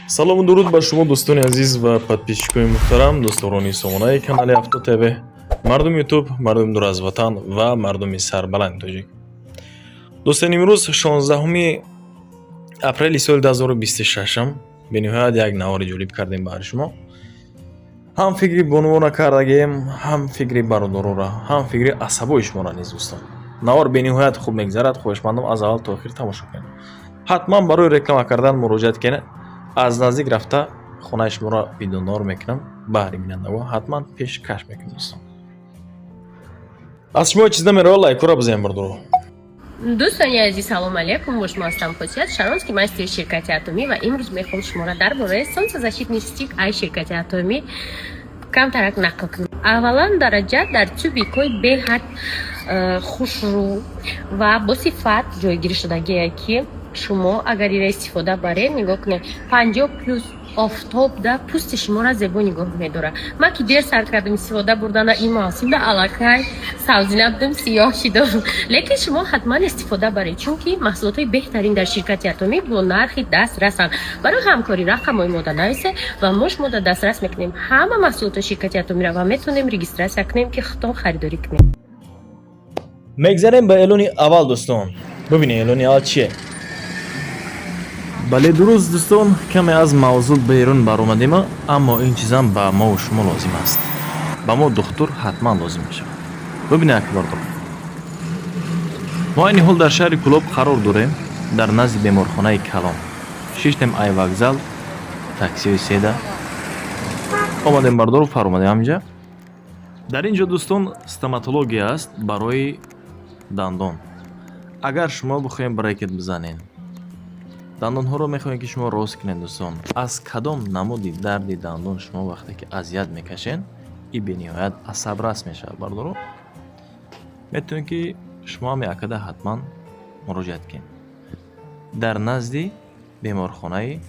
Салому дуруд ба шумо, дӯстони азиз ва подписчикои муҳтарам, дӯстдорони сомонаи канали Авто ТВ, мардуми Ютуб, мардуми дур аз ватан ва мардуми сарбаланди тоҷик. Дӯстони, имрӯз 16 апрели соли 2026, бениҳоят як навори ҷолиб кардем баҳри шумо. Ҳам фикри бонувона кардагем, ҳам фикри бародарора, ҳам фикри асабои шуморо низ. Дӯстон, навор бениҳоят хуб мегзарад, хоҳишмандам, аз аввал то охир тамошо кунед. Ҳатман барои реклама кардан муроҷиат кунед. Аз наздик рафта хонаи шуморо видеонавор мекунам, баҳри бинандагон ҳатман пешкаш мекунам. Дӯстон, аз шумо чиз намерава, лайкҳоро бизанем, бародаро. Дӯстони азиз, салом алейкум! Бо шумо ҳастам Хусият Шаронский, мастери ширкати Атомӣ, ва имрӯз мехоҳам шуморо дар бораи солнцезащитный стик ай ширкати Атомӣ камтарак нақл кунам. Аввалан, дараҷа дар тюбикҳои беҳад хушрӯ ва бо сифат ҷойгирӣ шудагие, ки шумо агар ира истифода баред, нигоҳ кунед, 50 плюс офтобда пӯсти шуморо зебо нигоҳ медорад. Ман ки дер сар кардам истифода бурдана, ин мавсимда аллакай савзина будам, сиёҳ шидам, лекин шумо ҳатман истифода баред, чунки маҳсулотҳои беҳтарин дар ширкати Атомӣ бо нархи дастрасанд. Барои ҳамкорӣ рақамҳои мода нависе ва мо шумода дастрас мекунем ҳама маҳсулоти ширкати Атомиро ва метавонем регистрация кунем, ки худтон харидорӣ кунем. Мегзарем ба эълони аввал. Дӯстон, бибинед, эълони аввал чие. Бале, дуруст, дӯстон, каме аз мавзӯъ берун баромадем, аммо ин чизам ба мову шумо лозим аст. Ба мо духтур ҳатман лозим мешавад. Бибинед, ака, бардор, мо айни ҳол дар шаҳри Кӯлоб қарор дорем, дар назди беморхонаи калон. Шиштем ай вокзал, таксиҳои седа омадем, бардору, фаромадем ҳаминҷа. Дар ин ҷо, дӯстон, стоматология аст барои дандон. Агар шумо бихоҳем брекет бизанед, дандонҳоро мехоҳем, ки шумо рост кунед, дӯстон, аз кадом намуди дарди дандон шумо вақте ки азият мекашед, и бениҳоят асабрас мешавад, бардоро, метавонед, ки шумо ҳам якада ҳатман муроҷиат кунед. Дар назди беморхонаи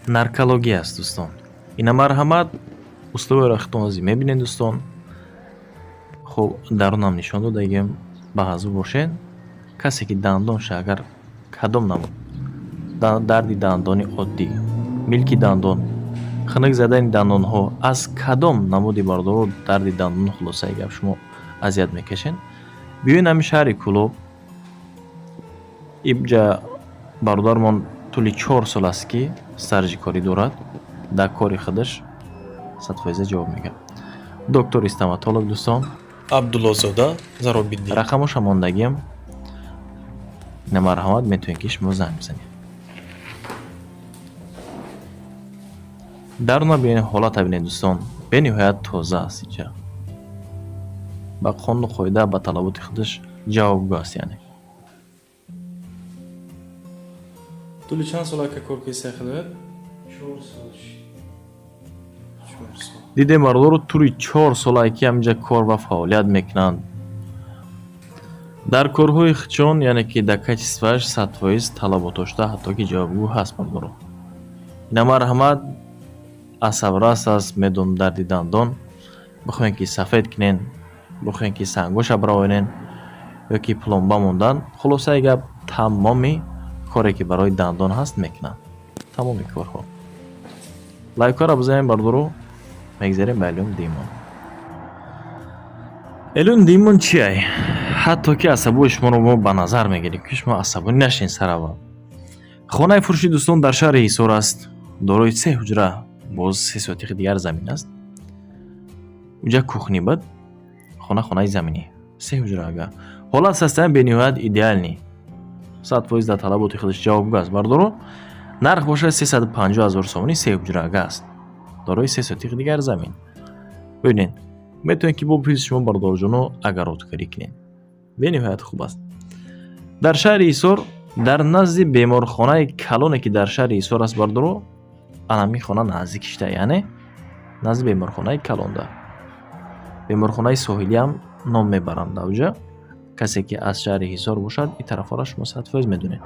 наркология аст, дӯстон. Ина, марҳамат, условияро худтон ҳозир мебинед, дӯстон. Хуб, дарунам нишон додагем. Ба ҳазур бошед, касе ки дандонша, агар кадом намуд дарди дандони оддӣ, милки дандон, хунук задани дандонҳо, аз кадом намуди, бардоро, дарди дандон, хулосаи гап, шумо азият мекашед, биёед ҳамин шаҳри Кӯлоб. Ибҷа бародармон тӯли 4 сол аст, ки стажи корӣ дорад, дар кори худаш 100% ҷавоб мегӯяд. Доктори стоматолог, дӯстон. Абдуллозода Заробиддин. Рақамоша мондагиам на, марҳамат, метавонед, ки шумо занг бизанед. Даруна бинед, ҳолата бинед, дӯстон, бениҳоят тоза аст инҷа, ба қонуну қоида, ба талаботи худаш ҷавобгӯ аст, яъне. Тӯли чанд сол, ака, кор кардӣ худат? 4 сол шид. 4 сол. Дидем, бародаро, тӯли 4 солае ки ҳаминҷа кор ва фаъолият мекунанд. Дар корҳои худшон, яъне ки дар качествоаш 100% талаботошта, ҳатто ки ҷавобгӯ ҳаст, бародаро. Ина, марҳамат, асабрас аст, медонам, дарди дандон бихоҳем, ки сафед кунен, бихоҳем, ки сангоша бароварен ё ки пломба мондан, хулосаи гап, тамоми коре ки барои дандон ҳаст, мекунанд, тамоми корҳо. Лайкҳоро бизанем, бародаро. Мегзарем ба эълони дуюмон. Эълони дуюмон чи ай? Ҳатто ки асабои шуморо мо ба назар мегирем, ки шумо асабонӣ нашин сараввал. Хонаи фурӯши, дӯстон, дар шаҳри Ҳисор аст, дорои се ҳуҷра, боз 3 сотихи дигар замин аст. Уҷа кухни буд. Хона, хонаи заминӣ, се ҳуҷра. Ага, ҳолат состоян бениҳоят идеальный, 100% дар талаботи худаш ҷавобгӯ аст, бардоро. Нарх бошад 350 000 сомонӣ, се ҳуҷра ага аст, дорои 3 сотихи дигар замин. Бибинед, метавонед, ки бо пули шумо, бародарҷоно, огородкорӣ кунед, бениҳоят хуб аст. Дар шаҳри Ҳисор, дар назди беморхонаи калоне, ки дар шаҳри Ҳисор аст, бардоро, анами хона наздик шида, яъне назди беморхонаи калонда, беморхонаи соҳилиам ном мебаранд даоҷа. Касе ки аз шаҳри Ҳисор бошад, ин тарафҳоро шумо 100% медонед.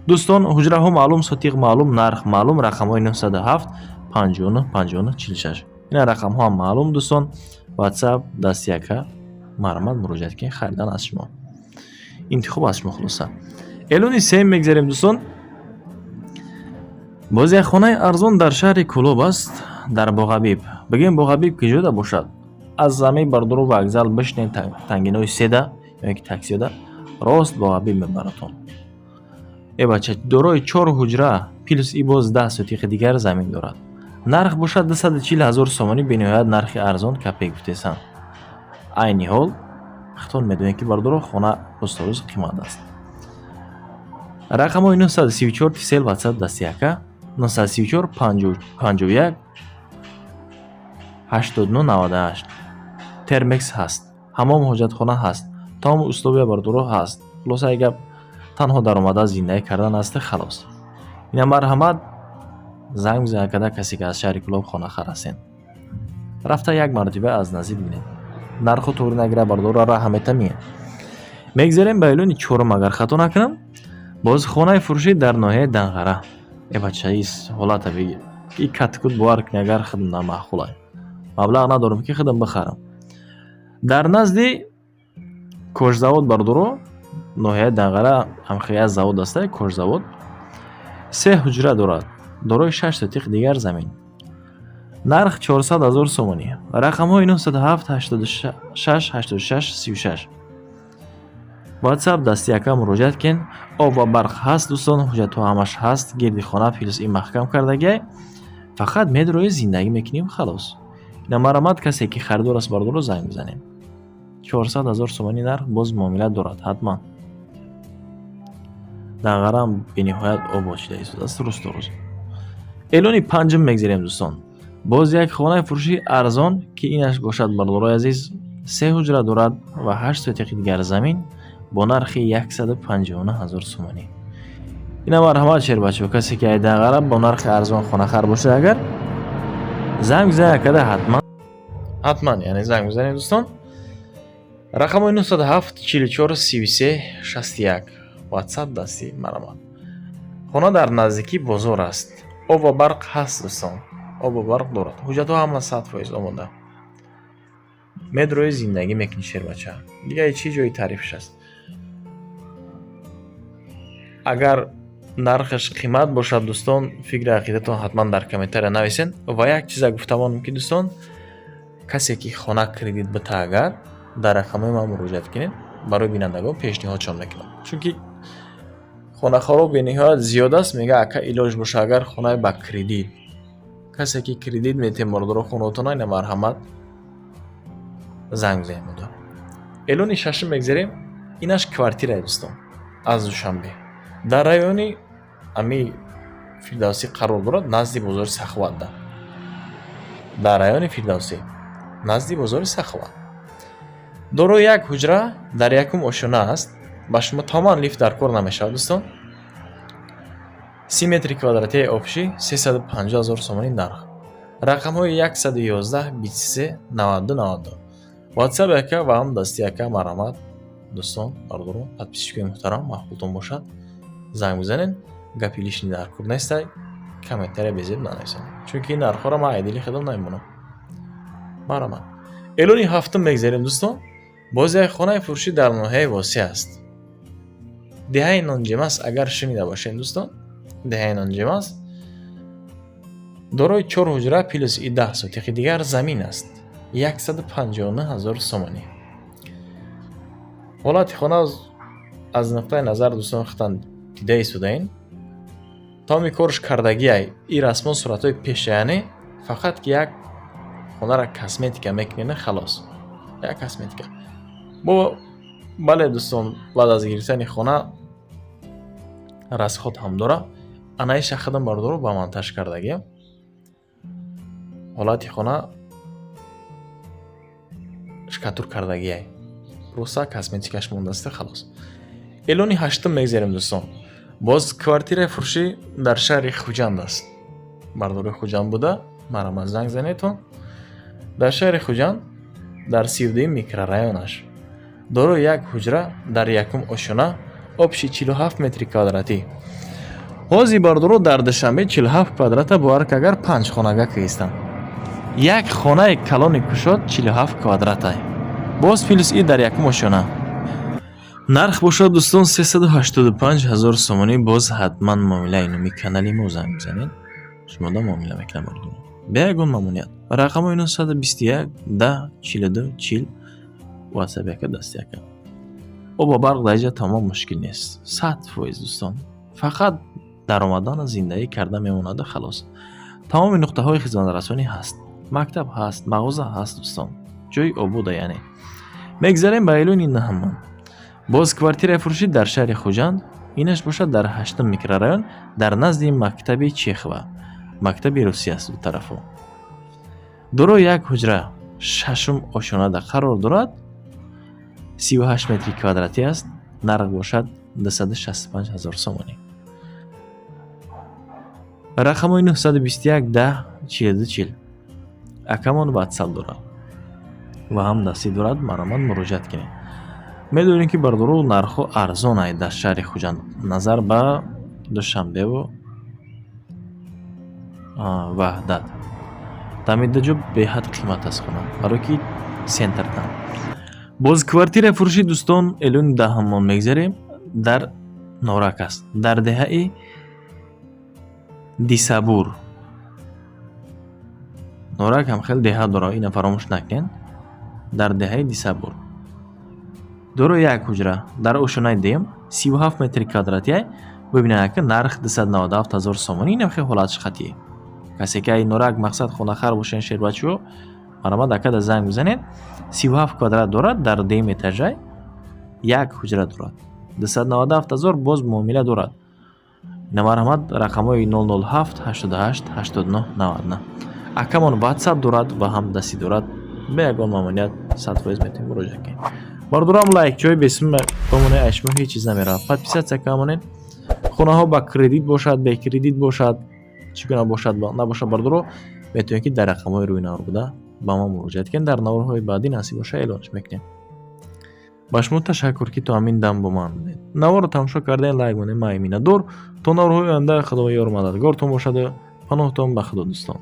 Дӯстон, ҳуҷраҳо маълум, сотиқ маълум, нарх маълум, рақамҳои 907 59 59 46, ина рақамҳоам маълум, дӯстон. Ватсап дасти яка, марҳамат, муроҷиат кунед. Харидан аз шумо, интихоб аз шумо. Хулоса, эълони сеюм мегзарем, дӯстон. Боз як хонаи арзон дар шаҳри Кӯлоб аст, дар Боғабиб. Бигӯем, Боғабиб ки ҷода бошад? Аз замин, бардору, вокзал бишнед, тангинои седа ё ки таксиёда рост Боғабиб мебаратон. Э бача, дорои чор ҳуҷра плюс и боз 10 сотиқи дигар замин дорад. Нарх бошад 240 ҳазор сомонӣ, бениҳоят нархи арзон, копейка гуфтесан. Айни ҳол худтон медонед, ки, бардоро, хона рӯз то рӯз қимат аст. Рақамҳои 934, Тисел, Ватсап дасти яка 934 51 89 98. Термекс ҳаст, ҳамом, ҳоҷатхона ҳаст, тамоми условия, бардоро, ҳаст. Хулосаи гап, танҳо даромада зиндагӣ кардан аст, халос. Ина марҳамат, занг бизанед када, касе ки аз шаҳри Кӯлоб хонахар ҳастед. Рафта як маротиба аз наздик бинед. Нарху туғри нагира, бардора, раҳа метамие. Мегзарем ба эълони чорум, агар хато накунам. Боз хонаи фурӯшӣ дар ноҳияи Данғара. Э бача, ис ҳолата бигир. И каткут бовар кунӣ, агар худам намаъқулай. Маблағ надорам, ки худам бихарам. Дар назди кожзавод, бардоро, ноҳияи Данғара ҳамхея завод аста, кожзавод. Се ҳуҷра дорад, дорои шаш сотиқ дигар замин. Нарх 400 ҳазор сомонӣ. Рақамҳои 907 86 86 36. Ватсап дасти яка муроҷиат кун. Об ва барқ ҳаст, дӯстон, ҳуҷҷатҳо ҳамаш ҳаст, гирди хона плюс и маҳкам кардагиай. Фақат медрои зиндагӣ мекунем, халос. Ина марҳамат, касе ки харидор аст, бардоро, занг бизанем. 400 ҳазор сомонӣ нарх, боз муомила дорад ҳатман. Данғарам бениҳоят обод шуда истодааст рӯз то рӯз. Эълони панҷум мегзарем, дӯстон. Боз як хонаи фурӯшии арзон, ки инаш бошад, бардорои азиз, се ҳуҷра дорад ва ҳашт сотиқи дигар замин бо нархи 159 ҳазор сомонӣ. Ина марҳамат, шербачаҳо, касе ки ай Данғара бо нархи арзон хонахар бошад, агар занг бизанед када, ҳатман, ҳатман, яъне занг бизанед, дӯстон. Рақамҳои 907 44 33 61, Ватсап дастӣ, марҳамат. Хона дар наздикии бозор аст. Об ва барқ ҳаст, дӯстон. Об ва барқ дорад. Ҳуҷҷатҳо ҳама 100% омода. Медрои зиндагӣ мекунӣ, шербача. Дигар чӣ ҷои таърифш аст? Агар нархаш қимат бошад, дӯстон, фикри ақидатон ҳатман дар комментария нависед. Ва як чиза гуфта монам, ки, дӯстон, касе ки хона кредит бита, агар дар рақамҳои ман муроҷиат кунед, барои бинандагон пешниҳодшон мекунам. Чунки хонахоро бениҳоят зиёд аст, мега: «Ака, илоҷ боша агар хонаи ба кредит». Касе ки кредит метем, бордоро, хонаотона, ина марҳамат, занг бизанед мода. Эълони шашум мегзарем. Инаш квартирае, дӯстон, аз Душанбе. Дар райони ами Фирдавсӣ қарор дорад, назди бозори Саховатда. Дар райони Фирдавсӣ, назди бозори Саховат. Дорои як ҳуҷра дар якум ошёна аст. Ба шумо тамоман лифт дар кор намешавад, дӯстон. 30 метри квадратии общий, 350 ҳазор сомонӣ нарх. Рақамҳои 111 23 92 92. Ватсап яка ва ҳам дасти яка, марҳамат, дӯстон, бардорон, подписчикои муҳтарам, маъқултон бошад, занг бизанед. Гапи лишний дар кор нестай, комментария безеб нанависед. Чунки ин нархҳоро ман айдили худам намемонам. Марҳамат. Эълони ҳафтум мегзарем, дӯстон. Боз як хонаи фурӯшӣ дар ноҳияи Восеъ аст. Деҳаи Нонҷемас, агар шунида бошед, дӯстон, деҳаи Нонҷемас. Дорои чор ҳуҷра плюс и 10 сотиқи дигар замин аст. 159 ҳазор сомонӣ. Ҳолати хона аз нуқтаи назар, дӯстон, худтан дида истодаин. Тамоми корш кардагиай, и расмон суратҳои пешаяне, фақат ки як хонара косметика мекунед, халос. Як косметика. Бо бале, дӯстон, баъд аз гирифтани хона расход ҳам дора. Анаиша худам, бардоро, ба монтаж кардагиам. Ҳолати хона штукатур кардагиай. Просто косметикаш мондааст, халос. Эълони ҳаштум мегзарем, дӯстон. Боз квартираи фурӯшӣ дар шаҳри Хуҷанд аст. Бардори Хуҷанд буда, марҳамат, занг занедтон. Дар шаҳри Хуҷанд, дар 32-юм микрорайонаш. Дорои як ҳуҷра дар якум ошёна, общий 47 метри квадратӣ. Ҳозир, бардоро, дар Душанбе 47 квадрата, бовар ки, агар панҷ хонага киистанд. Як хонаи калони кушод 47 квадратай. Боз плюс и дар якум ошёна. Нарх бошад, дӯстон, 385 ҳазор сомонӣ, боз ҳатман муомилаи номи канали мо занг бизанед. Шумода муомила мекунад, бародарон, бе ягон мамоният. Рақамҳои 921 10 42 40, ватсап яка, дасти яка. Оба барқ дар инҷа тамом, мушкил нест, 100%, дӯстон. Фақат даромадан, зиндагӣ карда мемонаду халос. Тамоми нуқтаҳои хизматрасонӣ ҳаст, мактаб ҳаст, мағоза ҳаст, дӯстон, ҷои обода. Яъне мегзарем ба эълони наҳамон. Боз квартираи фурӯшӣ дар шаҳри Хуҷанд. Инаш бошад дар ҳаштум микрорайон, дар назди мактаби Чехова, мактаби Русия аст дутарафо. Дорои як ҳуҷра, шашум ошёнада қарор дорад, 38 метри квадратӣ аст. Нарх бошад 265 ҳазор сомонӣ. Рақамҳои 921 10 42 40. Акамон ватсап дорад ва ҳам дастӣ дорад, марҳамат, муроҷиат кунед. Медонем, ки, бародаро, нархҳо арзонанд дар шаҳри Хуҷанд назар ба Душанбеву Ваҳдат. Дар ҷо беҳад қимат аст хона, барое ки центрдан. Боз квартираи фурӯшӣ, дӯстон, эълони даҳамон мегзарем. Дар Норак аст, дар деҳаи Дисабур. Норак ҳам хеле деҳа дорад, ина фаромӯш накунед. Дар деҳаи Дисабур, дорои як ҳуҷра, дар ошёнаи дуюм, 37 метри квадратия. Бибинед, ака, нарх 297 ҳазор сомонӣ. Инам хеле ҳолатш хатие. Касе ки ай Норак, мақсад, хонахар бошен, шербачиҳо, марҳамат, акада занг бизанед. 37 квадрат дорад, дар дуюм этажай, як ҳуҷра дорад, 297 ҳазор, боз муомила дорад. Ина марҳамат, рақамҳои 007 88 89 99. Акамон ватсап дорад ва ҳам дастӣ дорад. Бе ягон мамоният, 100% метавонед муроҷиат кунед. Бародарам, лайкчиҳои бесум бомонаи айшмо ҳеҷ чиз намеравад. Подписаться камонед. Хонаҳо ба кредит бошад, бе кредит бошад, чӣ гуна бошад, набошад, бародаро, метавонед, ки дар рақамҳои рӯи навор буда ба мо муроҷиат кунед. Дар наворҳои баъдӣ, насиб боша, эълонш мекунем. Ба шумо ташаккур, ки то ҳамин дам бо ман будед, наворро тамошо кардаен, лайк монед. Ман миннатдор. То наворҳои оянда Худо ёру мададгортон бошаду паноҳтон ба Худо, дӯстон.